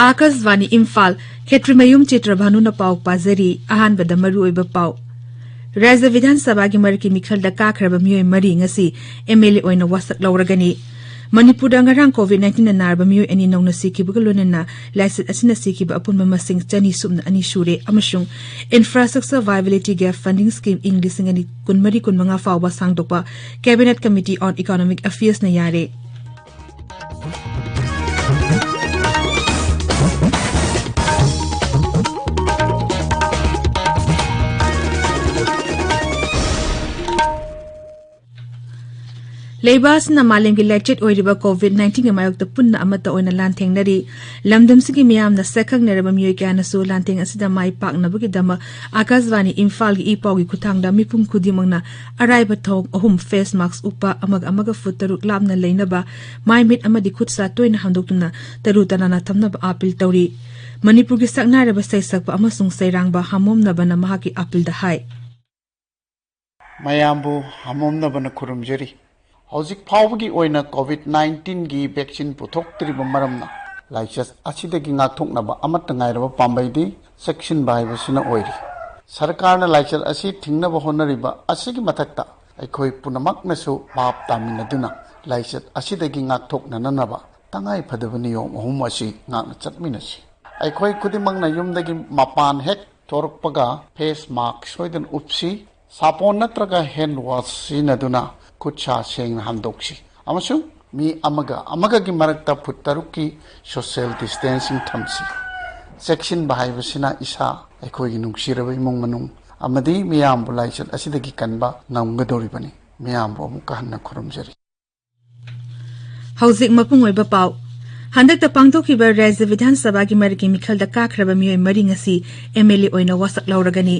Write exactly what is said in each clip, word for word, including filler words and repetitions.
ꯑꯥꯀꯥꯁꯕꯥꯅꯤ ꯏꯝꯐꯥꯜ, ꯈꯦꯇ꯭ꯔꯤꯃꯌꯨꯝ ꯆꯤꯇ꯭ꯔꯚꯥꯅꯨꯅ ꯄꯥꯎ ꯄꯥꯖꯔꯤ꯫ ꯑꯍꯥꯟꯕꯗ ꯃꯔꯨꯑꯣꯏꯕ ꯄꯥꯎ꯫ ꯔꯥꯖ꯭ꯌ ꯕꯤꯙꯥꯟ ꯁꯚꯥꯒꯤ ꯃꯔꯛꯀꯤ ꯃꯤꯈꯜꯗ ꯀꯥꯈ꯭ꯔꯕ ꯃꯤꯑꯣꯏ ꯃꯔꯤ ꯉꯁꯤ ꯑꯦꯝ ꯑꯦꯜ ꯑꯦ ꯑꯣꯏꯅ ꯋꯥꯁꯛ ꯂꯧꯔꯒꯅꯤ꯫ ꯃꯅꯤꯄꯨꯔꯗ ꯉꯔꯥꯡ ꯀꯣꯚꯤꯗ ꯅꯥꯏꯟꯇꯤꯟꯅ ꯅꯥꯔꯕ ꯃꯤꯑꯣꯏ ꯑꯅꯤ ꯅꯧꯅ ꯁꯤꯈꯤꯕꯒ ꯂꯣꯏꯅꯅ ꯂꯥꯏꯆꯠ ꯑꯁꯤꯅ ꯁꯤꯈꯤꯕ ꯑꯄꯨꯟꯕ ꯃꯁꯤꯡ ꯆꯅꯤ ꯁꯨꯞꯅ ꯑꯅꯤ ꯁꯨꯔꯦ ꯑꯃꯁꯨꯡ ꯏꯟꯐ꯭ꯔꯥꯁ꯭ꯇ꯭ꯔꯛꯆꯔ ꯚꯥꯏꯕꯤꯂꯤꯇꯤ ꯒꯦꯞ ꯐꯟꯗꯤꯡ ꯁ꯭ꯀꯤꯝ ꯏꯪ ꯂꯤꯁꯤꯡ ꯑꯅꯤ ꯀꯨꯟꯃꯔꯤ ꯀꯨꯟꯃꯉꯥ ꯐꯥꯎꯕ ꯁꯥꯡꯗꯣꯛꯄ ꯀꯦꯕꯤꯅꯦꯠ ꯀꯃꯤꯇꯤ ꯑꯣꯟ ꯏꯀꯣꯅꯣꯃꯤꯛ ꯑꯦꯐꯤꯌꯔꯁꯅ ꯌꯥꯔꯦ꯫ ꯂꯩꯕꯥꯛ ꯑꯁꯤꯅ ꯃꯥꯂꯦꯝꯒꯤ ꯂꯥꯏꯆꯠ ꯑꯣꯏꯔꯤꯕ ꯀꯣꯚꯤꯗ ꯅꯥꯏꯟꯇꯤꯟꯒꯤ ꯃꯥꯌꯣꯛꯇ ꯄꯨꯟꯅ ꯑꯃꯠꯇ ꯑꯣꯏꯅ ꯂꯥꯟꯊꯦꯡꯅꯔꯤ꯫ ꯂꯝꯗꯝꯁꯤꯒꯤ ꯃꯤꯌꯥꯝꯅ ꯁꯛꯈꯪꯅꯔꯕ ꯃꯤꯑꯣꯏ ꯀꯌꯥꯅꯁꯨ ꯂꯥꯟꯊꯦꯡ ꯑꯁꯤꯗ ꯃꯥꯏ ꯄꯥꯛꯅꯕꯒꯤꯗꯃꯛ ꯑꯥꯀꯥꯁꯕꯥꯅꯤ ꯏꯝꯐꯥꯜꯒꯤ ꯏ ꯄꯥꯎꯒꯤ ꯈꯨꯠꯊꯥꯡꯗ ꯃꯤꯄꯨꯝ ꯈꯨꯗꯤꯡꯃꯛꯅ ꯑꯔꯥꯏꯕ ꯊꯧꯑꯣꯡ ꯑꯍꯨꯝ, ꯐꯦꯁ ꯃꯥꯛꯁ ꯎꯞꯄ, ꯑꯃꯒ ꯑꯃꯒ ꯐꯨꯠ ꯇꯔꯨꯛ ꯂꯥꯞꯅ ꯂꯩꯅꯕ, ꯃꯥꯏ ꯃꯤꯠ ꯑꯃꯗꯤ ꯈꯨꯠ ꯁꯥ ꯇꯣꯏꯅ ꯍꯥꯝꯗꯣꯛꯇꯨꯅ ꯇꯔꯨ ꯇꯅꯥꯟꯅ ꯊꯝꯅꯕ ꯑꯥꯄꯤꯜ ꯇꯧꯔꯤ꯫ ꯃꯅꯤꯄꯨꯔꯒꯤ ꯁꯛꯅꯥꯏꯔꯕ ꯁꯩꯁꯛꯄ ꯑꯃꯁꯨꯡ ꯁꯩꯔꯥꯡꯕ ꯍꯥꯃꯣꯝꯅꯕꯅ ꯃꯍꯥꯛꯀꯤ ꯑꯥꯄꯤꯜꯗ ꯍꯥꯏ꯫ ꯃꯌꯥꯝꯕꯨ ꯍꯥꯃꯣꯝꯅꯕꯅ ꯈꯨꯔꯨꯝꯖꯔꯤ꯫ ꯍꯧꯖꯤꯛ ꯐꯥꯎꯕꯒꯤ ꯑꯣꯏꯅ ꯀꯣꯚꯤꯗ ꯅꯥꯏꯟꯇꯤꯟꯒꯤ ꯚꯦꯛꯁꯤꯟ ꯄꯨꯊꯣꯛꯇ꯭ꯔꯤꯕ ꯃꯔꯝꯅ ꯂꯥꯏꯆꯠ ꯑꯁꯤꯗꯒꯤ ꯉꯥꯛꯊꯣꯛꯅꯕ ꯑꯃꯠꯇ ꯉꯥꯏꯔꯕ ꯄꯥꯝꯕꯩꯗꯤ ꯆꯦꯛꯁꯤꯟꯕ ꯍꯥꯏꯕꯁꯤꯅ ꯑꯣꯏꯔꯤ꯫ ꯁꯔꯀꯥꯔꯅ ꯂꯥꯏꯆꯠ ꯑꯁꯤ ꯊꯤꯡꯅꯕ ꯍꯣꯠꯅꯔꯤꯕ ꯑꯁꯤꯒꯤ ꯃꯊꯛꯇ ꯑꯩꯈꯣꯏ ꯄꯨꯝꯅꯃꯛꯅꯁꯨ ꯚꯥꯞ ꯇꯥꯃꯤꯟꯅꯗꯨꯅ ꯂꯥꯏꯆꯠ ꯑꯁꯤꯗꯒꯤ ꯉꯥꯛꯊꯣꯛꯅꯅꯕ ꯇꯉꯥꯏ ꯐꯗꯕ ꯅꯤꯌꯣꯝ ꯑꯍꯨꯝ ꯑꯁꯤ ꯉꯥꯛꯅ ꯆꯠꯃꯤꯟꯅꯁꯤ꯫ ꯑꯩꯈꯣꯏ ꯈꯨꯗꯤꯡꯃꯛꯅ ꯌꯨꯝꯗꯒꯤ ꯃꯄꯥꯟ ꯍꯦꯛ ꯊꯣꯔꯛꯄꯒ ꯐꯦꯁ ꯃꯥꯛꯁ ꯁꯣꯏꯗꯅ ꯎꯞꯁꯤ꯫ ꯁꯥꯄꯣꯟ ꯅꯠꯇ꯭ꯔꯒ ꯍꯦꯟ ꯋꯥꯁ ꯁꯤꯖꯤꯟꯅꯗꯨꯅ ꯈꯨꯠ ꯁꯥ ꯁꯦꯡꯅ ꯍꯥꯝꯗꯣꯛꯁꯤ ꯑꯃꯁꯨꯡ ꯃꯤ ꯑꯃꯒ ꯑꯃꯒꯒꯤ ꯃꯔꯛꯇ ꯐꯨꯠ ꯇꯔꯨꯛꯀꯤ ꯁꯣꯁꯤꯌꯦꯜ ꯗꯤꯁꯇꯦꯟꯁꯤꯡ ꯊꯝꯁꯤ꯫ ꯆꯦꯛꯁꯤꯟꯕ ꯍꯥꯏꯕꯁꯤꯅ ꯏꯁꯥ, ꯑꯩꯈꯣꯏꯒꯤ ꯅꯨꯡꯁꯤꯔꯕ ꯏꯃꯨꯡ ꯃꯅꯨꯡ ꯑꯃꯗꯤ ꯃꯤꯌꯥꯝꯕꯨ ꯂꯥꯏꯆꯠ ꯑꯁꯤꯗꯒꯤ ꯀꯟꯕ ꯉꯝꯒꯗꯧꯔꯤꯕꯅꯤ꯫ ꯃꯤꯌꯥꯝꯕꯨ ꯑꯃꯨꯛꯀ ꯍꯟꯅ ꯈꯨꯔꯨꯝꯖꯔꯤ꯫ ꯍꯧꯖꯤꯛ ꯃꯄꯨꯡ ꯑꯣꯏꯕ ꯄꯥꯎ꯫ ꯍꯟꯗꯛꯇ ꯄꯥꯡꯊꯣꯛꯈꯤꯕ ꯔꯥꯖ꯭ꯌ ꯕꯤꯙꯥꯟ ꯁꯚꯥꯒꯤ ꯃꯔꯛꯀꯤ ꯃꯤꯈꯜꯗ ꯀꯥꯈ꯭ꯔꯕ ꯃꯤꯑꯣꯏ ꯃꯔꯤ ꯉꯁꯤ ꯑꯦꯝ ꯑꯦꯜ ꯑꯦ ꯑꯣꯏꯅ ꯋꯥꯁꯛ ꯂꯧꯔꯒꯅꯤ꯫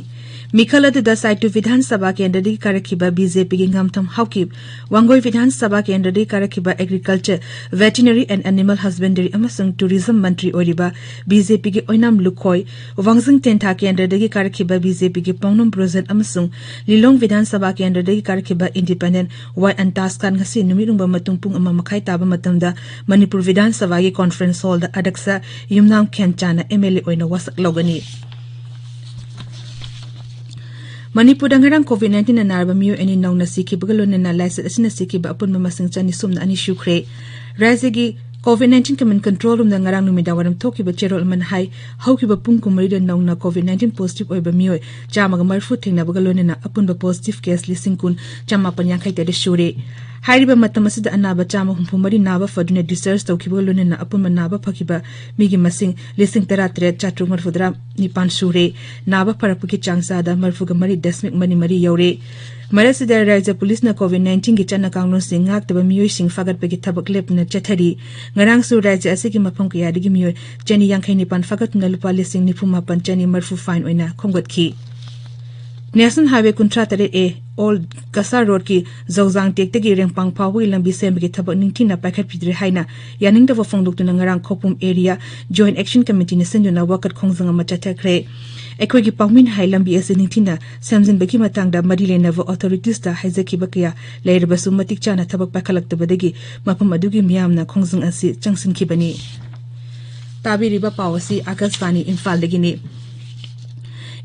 ꯃꯤꯈꯜ ꯑꯗꯨꯗ ꯁꯥꯏꯇꯨ ꯕꯤꯙꯥꯟ ꯁꯚꯥ ꯀꯦꯟꯗ꯭ꯔꯗꯒꯤ ꯀꯥꯔꯛꯈꯤꯕ ꯕꯤꯖꯦꯄꯤꯒꯤ ꯉꯝꯊꯝ ꯍꯥꯎꯀꯤꯞ, ꯋꯥꯡꯒꯣꯏ ꯕꯤꯙꯥꯟ ꯁꯚꯥ ꯀꯦꯟꯗ꯭ꯔꯗꯒꯤ ꯀꯥꯔꯛꯈꯤꯕ Agriculture, Veterinary and Animal Husbandry ꯑꯃꯁꯨꯡ Tourism ꯃꯟꯇ꯭ꯔꯤ ꯑꯣꯏꯔꯤꯕ ꯕꯤꯖꯦꯄꯤꯒꯤ ꯑꯣꯏꯅꯥꯝ ꯂꯨꯈꯣꯏ, ꯋꯥꯡꯖꯤꯡ ꯇꯦꯟꯊꯥ ꯀꯦꯟꯗ꯭ꯔꯗꯒꯤ ꯀꯥꯔꯛꯈꯤꯕ ꯕꯤꯖꯦꯄꯤꯒꯤ ꯄꯥꯎꯅꯝ ꯕ꯭ꯔꯣꯖꯦꯟ ꯑꯃꯁꯨꯡ ꯂꯤꯂꯣꯡ ꯕꯤꯙꯥꯟ ꯁꯚꯥ ꯀꯦꯟꯗ꯭ꯔꯗꯒꯤ ꯀꯥꯔꯛꯈꯤꯕ Independent ꯋꯥꯏ ꯑꯟꯇꯥꯁ ꯈꯥꯟ ꯉꯁꯤ ꯅꯨꯃꯤꯠ ꯌꯨꯡꯕ ꯃꯇꯨꯡ ꯄꯨꯡ ꯑꯃ ꯃꯈꯥꯏ ꯇꯥꯕ ꯃꯇꯝꯗ ꯃꯅꯤꯄꯨꯔ ꯕꯤꯙꯥꯟ ꯁꯚꯥꯒꯤ conference hall ꯗ ꯑꯗꯛꯁ ꯌꯨꯝꯅꯥꯝ ꯈꯦꯟꯆꯥꯅ ꯑꯦꯝ ꯑꯦꯜ ꯑꯦ ꯑꯣꯏꯅ ꯋꯥꯁꯛ ꯂꯧꯒꯅꯤ꯫ ꯃꯅꯤꯄꯨꯔꯗ ꯉꯔꯥꯡ COVID nineteen ꯅ ꯅꯥꯔꯕ ꯃꯤꯑꯣꯏ ꯑꯅꯤ ꯅꯧꯅ ꯁꯤꯈꯤꯕꯒ ꯂꯣꯏꯅꯅ ꯂꯥꯏꯆꯠ ꯑꯁꯤꯅ ꯁꯤꯈꯤꯕ ꯑꯄꯨꯟꯕ ꯃꯁꯤꯡ ꯆꯅꯤ ꯁꯨꯞꯅ ꯑꯅꯤ ꯁꯨꯈ꯭ꯔꯦ꯫ ꯔꯥꯖ꯭ꯌꯒꯤ COVID nineteen Command Control Room ꯅ ꯉꯔꯥꯡ ꯅꯨꯃꯤꯗꯥꯡꯋꯥꯏꯔꯝ ꯊꯣꯛꯈꯤꯕ ꯆꯦꯔꯣꯜ ꯑꯃꯅ ꯍꯥꯏ, ꯍꯧꯈꯤꯕ ꯄꯨꯡ ꯀꯨꯟꯃꯔꯤꯗ ꯅꯧꯅ COVID nineteen positive ꯑꯣꯏꯕ ꯃꯤꯑꯣꯏ ꯆꯥꯝꯃꯒ ꯃꯔꯤꯐꯨ ꯊꯦꯡꯅꯕꯒ ꯂꯣꯏꯅꯅ ꯑꯄꯨꯟꯕ positive case ꯂꯤꯁꯤꯡ ꯀꯨꯟ ꯆꯥꯃꯥꯄꯟ ꯌꯥꯡꯈꯩ ꯇꯔꯦꯠ ꯁꯨꯔꯦ꯫ ꯍꯥꯏꯔꯤꯕ ꯃꯇꯝ ꯑꯁꯤꯗ ꯑꯅꯥꯕ ꯆꯥꯝꯃ ꯍꯨꯝꯐꯨ ꯃꯔꯤ ꯅꯥꯕ ꯐꯗꯨꯅ discharge ꯇꯧꯈꯤꯕꯒ ꯂꯣꯏꯅꯅ ꯑꯄꯨꯟꯕ ꯅꯥꯕ ꯐꯈꯤꯕ ꯃꯤꯒꯤ ꯃꯁꯤꯡ ꯂꯤꯁꯤꯡ ꯇꯔꯥ ꯇꯔꯦꯠ ꯆꯥꯇ꯭ꯔꯨꯛ ꯃꯔꯤꯐꯨ ꯇꯔꯥ ꯅꯤꯄꯥꯟ ꯁꯨꯔꯦ꯫ ꯅꯥꯕ ꯐꯔꯛꯄꯒꯤ ꯆꯥꯡ ꯆꯥꯗ ꯃꯔꯤꯐꯨꯒ ꯃꯔꯤ ꯗꯁꯃꯤꯛ ꯃꯔꯤ ꯃꯔꯤ ꯌꯧꯔꯦ꯫ ꯃꯔꯛꯁꯤꯗ ꯔꯥꯖ꯭ꯌ ꯄꯨꯂꯤꯁꯅ COVID nineteen ꯒꯤ ꯆꯠꯅ ꯀꯥꯡꯂꯣꯟꯁꯤꯡ ꯉꯥꯛꯇꯕ ꯃꯤꯑꯣꯏꯁꯤꯡ ꯐꯥꯒꯠꯄꯒꯤ ꯊꯕꯛ ꯂꯦꯞꯇꯅ ꯆꯠꯊꯔꯤ꯫ ꯉꯔꯥꯡꯁꯨ ꯔꯥꯖ꯭ꯌ ꯑꯁꯤꯒꯤ ꯃꯐꯝ ꯀꯌꯥꯗꯒꯤ ꯃꯤꯑꯣꯏ ꯆꯅꯤ ꯌꯥꯡꯈꯩ ꯅꯤꯄꯥꯟ ꯐꯥꯒꯠꯇꯨꯅ ꯂꯨꯄꯥ ꯂꯤꯁꯤꯡ ꯅꯤꯐꯨ ꯃꯥꯄꯟ ꯆꯅꯤ ꯃꯔꯤꯐꯨ fine ꯑꯣꯏꯅ ꯈꯣꯝꯒꯠꯈꯤ꯫ National Highway ꯀꯨꯟꯊ꯭ꯔꯥ ꯇꯔꯦꯠ A, Old Kasa Road ꯀꯤ ꯖꯧꯖꯥꯡ ꯇꯦꯛꯇꯒꯤ ꯔꯦꯡꯄꯥꯡ ꯐꯥꯎꯕꯒꯤ ꯂꯝꯕꯤ ꯁꯦꯝꯕꯒꯤ ꯊꯕꯛ ꯅꯤꯡꯊꯤꯅ ꯄꯥꯏꯈꯠꯄꯤꯗ꯭ꯔꯦ ꯍꯥꯏꯅ ꯌꯥꯅꯤꯡꯗꯕ ꯐꯣꯡꯗꯣꯛꯇꯨꯅ ꯉꯔꯥꯡ ꯈꯧꯄꯨꯝ area Joint Action Committee ꯅ ꯁꯤꯟꯗꯨꯅ ꯋꯥꯀꯠ ꯈꯣꯡꯖꯪ ꯑꯃ ꯆꯠꯊꯈ꯭ꯔꯦ꯫ ꯑꯩꯈꯣꯏꯒꯤ ꯄꯥꯎꯃꯤꯅ ꯍꯥꯏ, ꯂꯝꯕꯤ ꯑꯁꯤ ꯅꯤꯡꯊꯤꯅ ꯁꯦꯝꯖꯤꯟꯕꯒꯤ ꯃꯇꯥꯡꯗ ꯃꯔꯤ ꯂꯩꯅꯕ authorities ꯇ ꯍꯥꯏꯖꯈꯤꯕ ꯀꯌꯥ ꯂꯩꯔꯕꯁꯨ ꯃꯇꯤꯛ ꯆꯥꯅ ꯊꯕꯛ ꯄꯥꯏꯈꯠꯂꯛꯇꯕꯗꯒꯤ ꯃꯐꯝ ꯑꯗꯨꯒꯤ ꯃꯤꯌꯥꯝꯅ ꯈꯣꯡꯖꯪ ꯑꯁꯤ ꯆꯪꯁꯤꯟꯈꯤꯕꯅꯤ꯫ ꯇꯥꯕꯤꯔꯤꯕ ꯄꯥꯎ ꯑꯁꯤ ꯑꯥꯀꯥꯁꯕꯥꯅꯤ ꯏꯝꯐꯥꯜꯗꯒꯤꯅꯤ꯫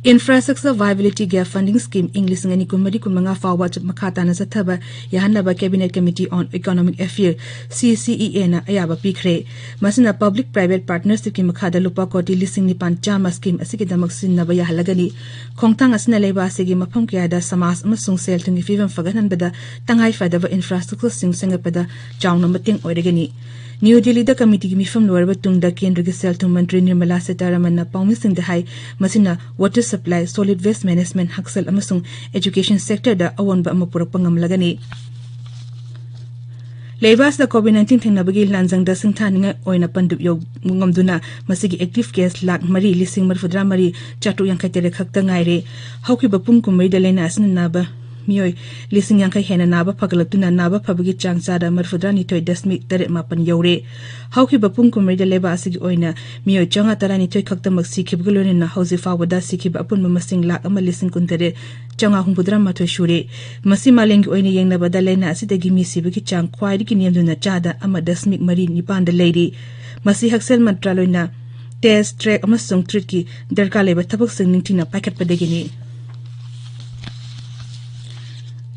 Infrastructure Viability Gap Funding Scheme ꯏꯪ ꯂꯤꯁꯤꯡ ꯑꯅꯤ ꯀꯨꯟꯃꯔꯤ ꯀꯨꯟꯃꯉꯥ ꯐꯥꯎꯕ ꯆꯠ-, ꯃꯈꯥ ꯇꯥꯅ ꯆꯠꯊꯕ ꯌꯥꯍꯟꯅꯕ Cabinet Committee on Economic Affairs, C C E A ꯅ ꯑꯌꯥꯕ ꯄꯤꯈ꯭ꯔꯦ꯫ ꯃꯁꯤꯅ public private partnership ꯀꯤ ꯃꯈꯥꯗ ꯂꯨꯄꯥ ꯀꯣꯇꯤ ꯂꯤꯁꯤꯡ ꯅꯤꯄꯥꯟ ꯆꯥꯝꯃ scheme ꯑꯁꯤꯒꯤꯗꯃꯛ ꯁꯤꯖꯤꯟꯅꯕ ꯌꯥꯍꯜꯂꯒꯅꯤ꯫ ꯈꯣꯡꯊꯥꯡ ꯑꯁꯤꯅ ꯂꯩꯕꯥꯛ ꯑꯁꯤꯒꯤ ꯃꯐꯝ ꯀꯌꯥꯗ ꯁꯃꯥꯖ ꯑꯃꯁꯨꯡ ꯁꯦꯜ ꯊꯨꯝꯒꯤ ꯐꯤꯕꯝ ꯐꯒꯠꯍꯟꯕꯗ ꯇꯉꯥꯏ ꯐꯗꯕ infrastructure ꯁꯤꯡ ꯁꯦꯝꯒꯠꯄꯗ ꯆꯥꯎꯅ ꯃꯇꯦꯡ ꯑꯣꯏꯔꯒꯅꯤ꯫ ꯅ꯭ꯌꯨ ꯗꯤꯜꯂꯤꯗ committee ꯒꯤ ꯃꯤꯐꯝ ꯂꯣꯏꯔꯕ ꯇꯨꯡꯗ ꯀꯦꯟꯗ꯭ꯔꯒꯤ ꯁꯦꯜ ꯊꯨꯝ ꯃꯟꯇ꯭ꯔꯤ ꯅꯤꯔꯃꯂꯥ ꯁꯤꯇꯥꯔꯥꯃꯟꯅ ꯄꯥꯎꯃꯤꯁꯤꯡꯗ ꯍꯥꯏ, ꯃꯁꯤꯅ water supply, solid waste management, ꯍꯛꯁꯦꯜ ꯑꯃꯁꯨꯡ education sector ꯗ ꯑꯑꯣꯟꯕ ꯑꯃ ꯄꯨꯔꯛꯄ ꯉꯝꯂꯒꯅꯤ꯫ ꯂꯩꯕꯥꯛ ꯑꯁꯤꯗ COVID nineteen ꯊꯦꯡꯅꯕꯒꯤ ꯂꯥꯟꯖꯪꯗ ꯁꯤꯡꯊꯥꯅꯤꯡꯉꯥꯏ ꯑꯣꯏꯅ ꯄꯟꯗꯨꯞ ꯌꯧ ꯉꯝꯗꯨꯅ ꯃꯁꯤꯒꯤ active case ꯂꯥꯈ ꯃꯔꯤ ꯂꯤꯁꯤꯡ ꯃꯔꯤꯐꯨꯇꯔꯥ ꯃꯔꯤ ꯆꯥꯇ꯭ꯔꯨꯛ ꯌꯥꯡꯈꯩ ꯇꯔꯦꯠ ꯈꯛꯇ ꯉꯥꯏꯔꯦ꯫ ꯍꯧꯈꯤꯕ ꯄꯨꯡ ꯀꯨꯟꯃꯔꯤꯗ ꯂꯥꯏꯅꯥ ꯑꯁꯤꯅ ꯅꯥꯕ ꯃꯤꯑꯣꯏ ꯂꯤꯁꯤꯡ ꯌꯥꯡꯈꯩ ꯍꯦꯟꯅ ꯅꯥꯕ ꯐꯒꯠꯂꯛꯇꯨꯅ ꯅꯥꯕ ꯐꯕꯒꯤ ꯆꯥꯡ ꯆꯥꯗ ꯃꯔꯤꯐꯨꯇꯔꯥ ꯅꯤꯊꯣꯏ ꯗꯁꯃꯤꯛ ꯇꯔꯦꯠ ꯃꯥꯄꯟ ꯌꯧꯔꯦ꯫ ꯍꯧꯈꯤꯕ ꯄꯨꯡ ꯀꯨꯟꯃꯔꯤꯗ ꯂꯩꯕꯥꯛ ꯑꯁꯤꯒꯤ ꯑꯣꯏꯅ ꯃꯤꯑꯣꯏ ꯆꯥꯝꯃꯉꯥ ꯇꯔꯥꯅꯤꯊꯣꯏ ꯈꯛꯇꯃꯛ ꯁꯤꯈꯤꯕꯒ ꯂꯣꯏꯅꯅ ꯍꯧꯖꯤꯛ ꯐꯥꯎꯕꯗ ꯁꯤꯈꯤꯕ ꯑꯄꯨꯟꯕ ꯃꯁꯤꯡ ꯂꯥꯈ ꯑꯃ ꯂꯤꯁꯤꯡ ꯀꯨꯟꯇꯔꯦꯠ ꯆꯥꯝꯃꯉꯥ ꯍꯨꯝꯐꯨꯇꯔꯥ ꯃꯥꯊꯣꯏ ꯁꯨꯔꯦ꯫ ꯃꯁꯤ ꯃꯥꯂꯦꯝꯒꯤ ꯑꯣꯏꯅ ꯌꯦꯡꯅꯕꯗ ꯂꯥꯏꯅꯥ ꯑꯁꯤꯗꯒꯤ ꯃꯤ ꯁꯤꯕꯒꯤ ꯆꯥꯡ ꯈ꯭ꯋꯥꯏꯗꯒꯤ ꯅꯦꯝꯗꯨꯅ ꯆꯥꯗ ꯑꯃ ꯗꯁꯃꯤꯛ ꯃꯔꯤ ꯅꯤꯄꯥꯟꯗ ꯂꯩꯔꯤ꯫ ꯃꯁꯤ ꯍꯛꯁꯦꯜ ꯃꯟꯇ꯭ꯔꯥꯂꯣꯏꯅ test, track ꯑꯃꯁꯨꯡ treatꯀꯤ ꯗꯔꯀꯥꯔ ꯂꯩꯕ ꯊꯕꯛꯁꯤꯡ ꯅꯤꯡꯊꯤꯅ ꯄꯥꯏꯈꯠꯄꯗꯒꯤꯅꯤ꯫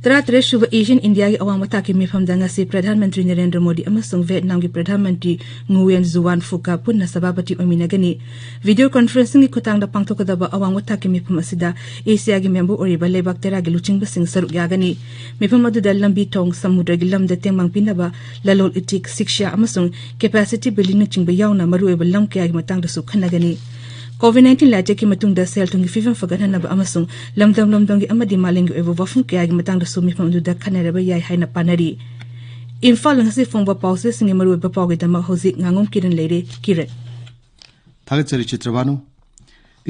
ꯇꯔꯥꯇꯔꯦꯠ ꯁꯨꯕ Asian Indiaꯒꯤ ꯑꯋꯥꯡꯕ ꯊꯥꯛꯀꯤ ꯃꯤꯐꯝꯗ ꯉꯁꯤ ꯄ꯭ꯔꯙꯥꯟ ꯃꯟꯇ꯭ꯔꯤ ꯅꯔꯦꯟꯗ꯭ꯔ ꯃꯣꯗꯤ ꯑꯃꯁꯨꯡ ꯚꯤꯌꯦꯠꯅꯥꯝꯒꯤ ꯄ꯭ꯔꯙꯥꯟ ꯃꯟꯇ꯭ꯔꯤ ꯉꯨꯌꯦꯟ ꯖꯨꯋꯥꯟ ꯐꯨꯛꯀ ꯄꯨꯟꯅ ꯁꯚꯥꯄꯇꯤ ꯑꯣꯏꯃꯤꯟꯅꯒꯅꯤ꯫ Video conferencingꯒꯤ ꯈꯨꯠꯊꯥꯡꯗ ꯄꯥꯡꯊꯣꯛꯀꯗꯕ ꯑꯋꯥꯡꯕ ꯊꯥꯛꯀꯤ ꯃꯤꯐꯝ ꯑꯁꯤꯗ ꯑꯦꯁꯤꯌꯥꯒꯤ member ꯑꯣꯏꯔꯤꯕ ꯂꯩꯕꯥꯛ ꯇꯔꯥꯒꯤ ꯂꯨꯆꯤꯡꯕꯁꯤꯡ ꯁꯔꯨꯛ ꯌꯥꯒꯅꯤ꯫ ꯃꯤꯐꯝ ꯑꯗꯨꯗ ꯂꯝꯕꯤ ꯊꯣꯡ, ꯁꯃꯨꯗ꯭ꯔꯒꯤ ꯂꯝꯗ ꯇꯦꯡꯕꯥꯡ ꯄꯤꯅꯕ, ꯂꯂꯣꯟ ꯏꯇꯤꯛ, ꯁꯤꯛꯁꯥ ꯑꯃꯁꯨꯡ capacity buildingꯅꯆꯤꯡꯕ ꯌꯥꯎꯅ ꯃꯔꯨꯑꯣꯏꯕ ꯂꯝ ꯀꯌꯥꯒꯤ ꯃꯇꯥꯡꯗꯁꯨ ꯈꯟꯅꯒꯅꯤ꯫ COVID nineteen ꯂꯥꯏꯆꯠꯀꯤ ꯃꯇꯨꯡꯗ ꯁꯦꯜ ꯊꯨꯝꯒꯤ ꯐꯤꯕꯝ ꯐꯒꯠꯍꯟꯅꯕ ꯑꯃꯁꯨꯡ ꯂꯝꯗꯝ ꯂꯝꯗꯝꯒꯤ ꯑꯃꯗꯤ ꯃꯥꯂꯦꯝꯒꯤ ꯑꯣꯏꯕ ꯋꯥꯐꯝ ꯀꯌꯥꯒꯤ ꯃꯇꯥꯡꯗꯁꯨ ꯃꯤꯐꯝ ꯑꯗꯨꯗ ꯈꯟꯅꯔꯕ ꯌꯥꯏ ꯍꯥꯏꯅ ꯄꯥꯅꯔꯤ꯫ ꯏꯝꯐꯥꯜꯗ ꯉꯁꯤ ꯐꯣꯡꯕ ꯄꯥꯎꯆꯦꯁꯤꯡꯒꯤ ꯃꯔꯨꯑꯣꯏꯕ ꯄꯥꯎꯒꯤꯗꯃꯛ ꯍꯧꯖꯤꯛ ꯉꯥꯉꯣꯝ ꯀꯤꯔꯟ ꯂꯩꯔꯦ꯫ ꯀꯤꯔꯟ꯫ ꯊꯥꯒꯠꯆꯔꯤ ꯆꯤꯇ꯭ꯔꯕꯥꯅꯨ꯫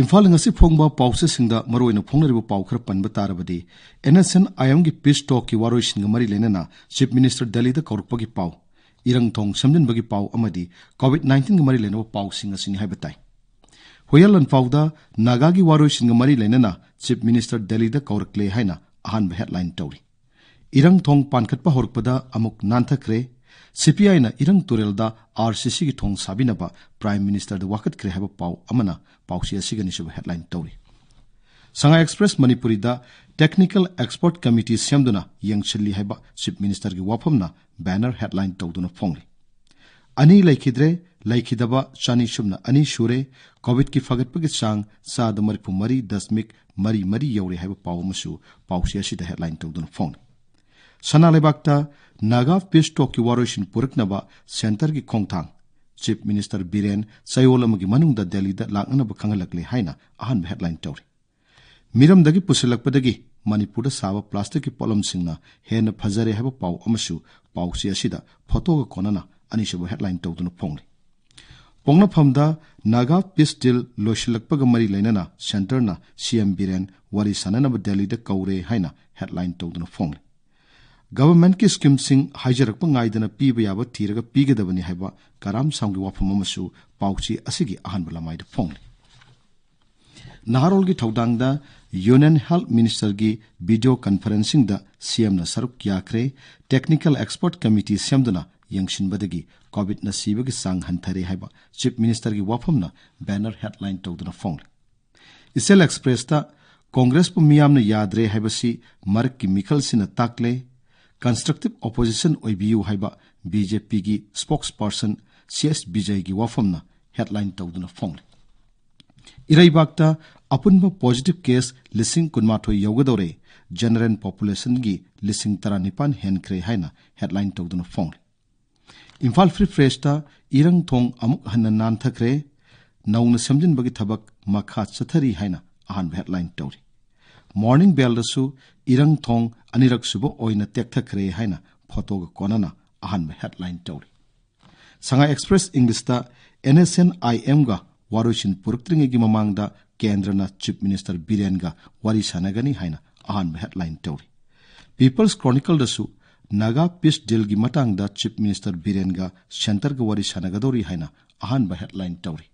ꯏꯝꯐꯥꯜꯗ ꯉꯁꯤ ꯐꯣꯡꯕ ꯄꯥꯎꯆꯦꯁꯤꯡꯗ ꯃꯔꯨꯑꯣꯏꯅ ꯐꯣꯡꯅꯔꯤꯕ ꯄꯥꯎ ꯈꯔ ꯄꯟꯕ ꯇꯥꯔꯕꯗꯤ, NSCN-IMꯒꯤ peace talkꯀꯤ ꯋꯥꯔꯣꯏꯁꯤꯟꯒ ꯃꯔꯤ ꯂꯩꯅꯅ Chief Minister ꯗꯦꯜꯂꯤꯗ ꯀꯧꯔꯛꯄꯒꯤ ꯄꯥꯎ, ꯏꯔꯪ ꯊꯣꯡ ꯁꯦꯝꯖꯤꯟꯕꯒꯤ ꯄꯥꯎ ꯑꯃꯗꯤ COVID nineteen ꯃꯔꯤ ꯂꯩꯅꯕ ꯄꯥꯎꯁꯤꯡ ꯑꯁꯤꯅꯤ ꯍꯥꯏꯕ ꯇꯥꯏ꯫ ꯍꯨꯌꯦꯟ ꯂꯥꯟꯐꯥꯎꯗ ꯅꯥꯒꯥꯒꯤ ꯋꯥꯔꯣꯏꯁꯤꯟꯒ ꯃꯔꯤ ꯂꯩꯅꯅ Chief Minister ꯗꯦꯜꯂꯤꯗ ꯀꯧꯔꯛꯂꯦ ꯍꯥꯏꯅ ꯑꯍꯥꯟꯕ headline ꯇꯧꯔꯤ꯫ ꯏꯔꯪ ꯊꯣꯡ ꯄꯥꯟꯈꯠꯄ ꯍꯧꯔꯛꯄꯗ ꯑꯃꯨꯛ ꯅꯥꯟꯊꯈ꯭ꯔꯦ꯫ CPIꯅ ꯏꯔꯪ ꯇꯨꯔꯦꯜꯗ RCCꯒꯤ ꯊꯣꯡ ꯁꯥꯕꯤꯅꯕ Prime Ministerꯗ ꯋꯥꯀꯠꯈ꯭ꯔꯦ ꯍꯥꯏꯕ ꯄꯥꯎ ꯑꯃꯅ ꯄꯥꯎꯆꯦ ꯑꯁꯤꯒꯤ ꯑꯅꯤꯁꯨꯕ headline ꯇꯧꯔꯤ꯫ Sangai Express ꯃꯅꯤꯄꯨꯔꯤꯗ Technical Expert Committee ꯁꯦꯝꯗꯨꯅ ꯌꯦꯡꯁꯤꯜꯂꯤ ꯍꯥꯏꯕ Chief Ministerꯒꯤ ꯋꯥꯐꯝꯅ banner headline ꯇꯧꯗꯨꯅ ꯐꯣꯡꯂꯤ꯫ ꯑꯅꯤ ꯂꯩꯈꯤꯗ꯭ꯔꯦ, ꯂꯩꯈꯤꯗꯕ ꯆꯅꯤ ꯁꯨꯞꯅ ꯑꯅꯤ ꯁꯨꯔꯦ, COVIDꯀꯤ ꯐꯒꯠꯄꯒꯤ ꯆꯥꯡ ꯆꯥꯗ ꯃꯔꯤꯐꯨ ꯃꯔꯤ ꯗꯁꯃꯤꯛ ꯃꯔꯤ ꯃꯔꯤ ꯌꯧꯔꯦ ꯍꯥꯏꯕ ꯄꯥꯎ ꯑꯃꯁꯨ ꯄꯥꯎꯆꯦ ꯑꯁꯤꯗ headline ꯇꯧꯗꯨꯅ ꯐꯣꯡꯂꯤ꯫ ꯁꯅꯥ ꯂꯩꯕꯥꯛꯇ ꯅꯥꯒꯥ peace talkꯀꯤ ꯋꯥꯔꯣꯏꯁꯤꯟ ꯄꯨꯔꯛꯅꯕ centreꯒꯤ ꯈꯣꯡꯊꯥꯡ, Chief Minister ꯕꯤꯔꯦꯟ ꯆꯌꯣꯜ ꯑꯃꯒꯤ ꯃꯅꯨꯡꯗ ꯗꯦꯜꯂꯤꯗ ꯂꯥꯛꯅꯅꯕ ꯈꯪꯍꯜꯂꯛꯂꯦ ꯍꯥꯏꯅ ꯑꯍꯥꯟꯕ headline ꯇꯧꯔꯤ꯫ ꯃꯤꯔꯝꯗꯒꯤ ꯄꯨꯁꯤꯜꯂꯛꯄꯗꯒꯤ ꯃꯅꯤꯄꯨꯔꯗ ꯁꯥꯕ ꯄ꯭ꯂꯥꯁꯇꯤꯛꯀꯤ ꯄꯣꯠꯂꯝꯁꯤꯡꯅ ꯍꯦꯟꯅ ꯐꯖꯔꯦ ꯍꯥꯏꯕ ꯄꯥꯎ ꯑꯃꯁꯨ ꯄꯥꯎꯆꯦ ꯑꯁꯤꯗ ꯐꯣꯇꯣꯒ ꯀꯣꯟꯅꯅ ꯑꯅꯤꯁꯨꯕ ꯍꯦꯗꯂꯥꯏꯟ ꯇꯧꯗꯨꯅ ꯐꯣꯡꯂꯤ꯫ ꯄꯣꯛꯅꯐꯝꯗ ꯅꯥꯒꯥ ꯄꯤꯁ ꯗꯤꯜ ꯂꯣꯏꯁꯤꯜꯂꯛꯄꯒ ꯃꯔꯤ ꯂꯩꯅꯅ ꯁꯦꯟꯇꯔꯅ ꯁꯤ ꯑꯦꯝ ꯕꯤꯔꯦꯟ ꯋꯥꯔꯤ ꯁꯥꯟꯅꯅꯕ ꯗꯦꯜꯂꯤꯗ ꯀꯧꯔꯦ ꯍꯥꯏꯅ ꯍꯦꯗꯂꯥꯏꯟ ꯇꯧꯗꯨꯅ ꯐꯣꯡꯂꯤ꯫ ꯒꯚꯔꯟꯃꯦꯟꯠꯀꯤ ꯁ꯭ꯀꯤꯝꯁꯤꯡ ꯍꯥꯏꯖꯔꯛꯄ ꯉꯥꯏꯗꯅ ꯄꯤꯕ ꯌꯥꯕ ꯊꯤꯔꯒ ꯄꯤꯒꯗꯕꯅꯤ ꯍꯥꯏꯕ ꯀꯔꯥꯝ ꯁꯥꯝꯒꯤ ꯋꯥꯐꯝ ꯑꯃꯁꯨ ꯄꯥꯎꯆꯦ ꯑꯁꯤꯒꯤ ꯑꯍꯥꯟꯕ ꯂꯃꯥꯏꯗ ꯐꯣꯡꯂꯤ꯫ ꯅꯍꯥꯔꯣꯜꯒꯤ ꯊꯧꯗꯥꯡꯗ ꯌꯨꯅꯤꯌꯟ ꯍꯦꯜꯊ ꯃꯤꯅꯤꯁꯇꯔꯒꯤ ꯚꯤꯗꯤꯑꯣ ꯀꯟꯐꯔꯦꯟꯁꯤꯡꯗ ꯁꯤ ꯑꯦꯝꯅ ꯁꯔꯨꯛ ꯌꯥꯈ꯭ꯔꯦ꯫ ꯇꯦꯛꯅꯤꯀꯦꯜ ꯑꯦꯛꯁꯄꯔꯠ ꯀꯃꯤꯇꯤ ꯁꯦꯝꯗꯨꯅ ꯌꯦꯡꯁꯤꯟꯕꯗꯒꯤ ꯀꯣꯚꯤꯗꯅ ꯁꯤꯕꯒꯤ ꯆꯥꯡ ꯍꯟꯊꯔꯦ ꯍꯥꯏꯕ ꯆꯤꯐ ꯃꯤꯅꯤꯁꯇꯔꯒꯤ ꯋꯥꯐꯝꯅ ꯕꯦꯅꯔ ꯍꯦꯗꯂꯥꯏꯟ ꯇꯧꯗꯨꯅ ꯐꯣꯡꯂꯤ꯫ ꯏꯆꯦꯜ ꯑꯦꯛꯁꯄ꯭ꯔꯦꯁꯇ ꯀꯣꯡꯒ꯭ꯔꯦꯁꯄꯨ ꯃꯤꯌꯥꯝꯅ ꯌꯥꯗ꯭ꯔꯦ ꯍꯥꯏꯕꯁꯤ ꯃꯔꯛꯀꯤ ꯃꯤꯈꯜꯁꯤꯅ ꯇꯥꯛꯂꯦ, ꯀꯟꯁꯇ꯭ꯔꯛꯇꯤꯚ ꯑꯣꯄꯣꯖꯤꯁꯟ ꯑꯣꯏꯕꯤꯌꯨ ꯍꯥꯏꯕ ꯕꯤ ꯖꯦ ꯄꯤꯒꯤ ꯁ꯭ꯄꯣꯛꯁ ꯄꯔꯁꯟ ꯁꯤ ꯑꯦꯁ ꯕꯤꯖꯩꯒꯤ ꯋꯥꯐꯝꯅ ꯍꯦꯗꯂꯥꯏꯟ ꯇꯧꯗꯨꯅ ꯐꯣꯡꯂꯤ꯫ ꯏꯔꯩꯕꯥꯛꯇ ꯑꯄꯨꯟꯕ ꯄꯣꯖꯤꯇꯤꯚ ꯀꯦꯁ ꯂꯤꯁꯤꯡ ꯀꯨꯟꯃꯥꯊꯣꯏ ꯌꯧꯒꯗꯧꯔꯦ, ꯖꯦꯅꯔꯦꯜ ꯄꯣꯄꯨꯂꯦꯁꯟꯒꯤ ꯂꯤꯁꯤꯡ ꯇꯔꯥꯅꯤꯄꯥꯟ ꯍꯦꯟꯈ꯭ꯔꯦ ꯍꯥꯏꯅ ꯍꯦꯗꯂꯥꯏꯟ ꯇꯧꯗꯨꯅ ꯐꯣꯡꯂꯤ꯫ ꯏꯝꯐꯥꯜ ꯐ꯭ꯔꯤ ꯄ꯭ꯔꯦꯁꯇ ꯏꯔꯪ ꯊꯣꯡ ꯑꯃꯨꯛ ꯍꯟꯅ ꯅꯥꯟꯊꯈ꯭ꯔꯦ, ꯅꯧꯅ ꯁꯦꯝꯖꯤꯟꯕꯒꯤ ꯊꯕꯛ ꯃꯈꯥ ꯆꯠꯊꯔꯤ ꯍꯥꯏꯅ ꯑꯍꯥꯟꯕ ꯍꯦꯗꯂꯥꯏꯟ ꯇꯧꯔꯤ꯫ ꯃꯣꯔꯅꯤꯡ ꯕꯦꯜꯗꯁꯨ ꯏꯔꯪ ꯊꯣꯡ ꯑꯅꯤꯔꯛ ꯁꯨꯕ ꯑꯣꯏꯅ ꯇꯦꯛꯊꯈ꯭ꯔꯦ ꯍꯥꯏꯅ ꯐꯣꯇꯣꯒ ꯀꯣꯟꯅꯅ ꯑꯍꯥꯟꯕ ꯍꯦꯗꯂꯥꯏꯟ ꯇꯧꯔꯤ꯫ ꯁꯉꯥꯏ ꯑꯦꯛꯁꯄ꯭ꯔꯦꯁ ꯏꯪꯂꯤꯁꯇ ꯑꯦꯟ ꯑꯦꯁ ꯑꯦꯟ ꯑꯥꯏ ꯑꯦꯝꯒ ꯋꯥꯔꯣꯏꯁꯤꯟ ꯄꯨꯔꯛꯇ꯭ꯔꯤꯉꯩꯒꯤ ꯃꯃꯥꯡꯗ ꯀꯦꯟꯗ꯭ꯔꯅ ꯆꯤꯐ ꯃꯤꯅꯤꯁꯇꯔ ꯕꯤꯔꯦꯟꯒ ꯋꯥꯔꯤ ꯁꯥꯟꯅꯒꯅꯤ ꯍꯥꯏꯅ ꯑꯍꯥꯟꯕ ꯍꯦꯗꯂꯥꯏꯟ ꯇꯧꯔꯤ꯫ ꯄꯤꯄꯜꯁ ꯀ꯭ꯔꯣꯅꯤꯀꯜꯗꯁꯨ ꯅꯥꯒꯥ ꯄꯤꯁ ꯗꯤꯜꯒꯤ ꯃꯇꯥꯡꯗ ꯆꯤꯐ ꯃꯤꯅꯤꯁꯇꯔ ꯕꯤꯔꯦꯟꯒ ꯁꯦꯟꯇꯔꯒ ꯋꯥꯔꯤ ꯁꯥꯟꯅꯒꯗꯧꯔꯤ ꯍꯥꯏꯅ ꯑꯍꯥꯟꯕ ꯍꯦꯗꯂꯥꯏꯟ ꯇꯧꯔꯤ꯫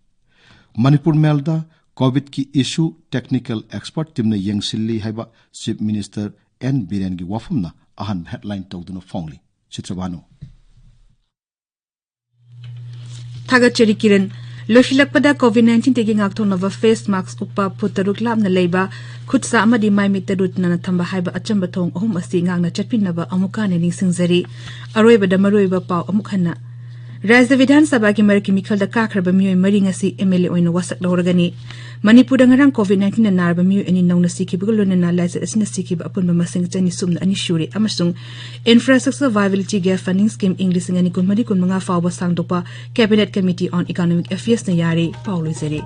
ꯃꯅꯤꯄꯨꯔ ꯃꯦꯜꯗ ꯀꯣꯚꯤꯗꯀꯤ ꯏꯁꯨ ꯇꯦꯛꯅꯤꯀꯦꯜ ꯑꯦꯛꯁꯄꯔꯠ ꯇꯤꯝꯅ ꯌꯦꯡꯁꯤꯜꯂꯤ ꯍꯥꯏꯕ ꯆꯤꯐ ꯃꯤꯅꯤꯁꯇꯔ ꯑꯦꯟ ꯕꯤꯔꯦꯟꯒꯤ ꯋꯥꯐꯝꯅ ꯑꯍꯥꯟꯕ ꯍꯦꯗꯂꯥꯏꯟ ꯇꯧꯗꯨꯅ ꯐꯣꯡꯂꯤ꯫ ꯆꯤꯇ꯭ꯔꯕꯥꯅꯨ꯫ ꯊꯥꯒꯠꯆꯔꯤ ꯀꯤꯔꯟ꯫ ꯂꯣꯏꯁꯤꯜꯂꯛꯄꯗ ꯀꯣꯚꯤꯗ ꯅꯥꯏꯟꯇꯤꯟꯗꯒꯤ ꯉꯥꯛꯊꯣꯛꯅꯕ ꯐꯦꯁ ꯃꯥꯛꯁ ꯎꯞꯄ, ꯐꯨꯠ ꯇꯔꯨꯛ ꯂꯥꯞꯅ ꯂꯩꯕ, ꯈꯨꯠ ꯁꯥ ꯑꯃꯗꯤ ꯃꯥꯏ ꯃꯤꯠ ꯇꯔꯨ ꯇꯅꯥꯟꯅ ꯊꯝꯕ ꯍꯥꯏꯕ ꯑꯆꯝꯕ ꯊꯧꯑꯣꯡ ꯑꯍꯨꯝ ꯑꯁꯤ ꯉꯥꯛꯅ ꯆꯠꯄꯤꯅꯕ ꯑꯃꯨꯛꯀ ꯍꯟꯅ ꯅꯤꯡꯁꯤꯡꯖꯔꯤ꯫ ꯑꯔꯣꯏꯕꯗ ꯃꯔꯨꯑꯣꯏꯕ ꯄꯥꯎ ꯑꯃꯨꯛ ꯍꯟꯅ꯫ ꯔꯥꯖ꯭ꯌ ꯕꯤꯙꯥꯟ ꯁꯚꯥꯒꯤ ꯃꯔꯛꯀꯤ ꯃꯤꯈꯜꯗ ꯀꯥꯈ꯭ꯔꯕ ꯃꯤꯑꯣꯏ ꯃꯔꯤ ꯉꯁꯤ ꯑꯦꯝ ꯑꯦꯜ ꯑꯦ ꯑꯣꯏꯅ ꯋꯥꯁꯛ ꯂꯧꯔꯒꯅꯤ꯫ ꯃꯅꯤꯄꯨꯔꯗ ꯉꯔꯥꯡ ꯀꯣꯚꯤꯗ ꯅꯥꯏꯟꯇꯤꯟꯅ ꯅꯥꯔꯕ ꯃꯤꯑꯣꯏ ꯑꯅꯤ ꯅꯧꯅ ꯁꯤꯈꯤꯕꯒ ꯂꯣꯏꯅꯅ ꯂꯥꯏꯆꯠ ꯑꯁꯤꯅ ꯁꯤꯈꯤꯕ ꯑꯄꯨꯟꯕ ꯃꯁꯤꯡ ꯆꯅꯤ ꯁꯨꯞꯅ ꯑꯅꯤ ꯁꯨꯔꯦ ꯑꯃꯁꯨꯡ Infrastructure Viability Gap Funding Scheme ꯏꯪ ꯂꯤꯁꯤꯡ ꯑꯅꯤ ꯀꯨꯟꯃꯔꯤ ꯀꯨꯟꯃꯉꯥ ꯐꯥꯎꯕ ꯁꯥꯡꯗꯣꯛꯄ Cabinet Committee on Economic Affairsꯅ ꯌꯥꯔꯦ꯫ ꯄꯥꯎ ꯂꯣꯏꯖꯔꯦ꯫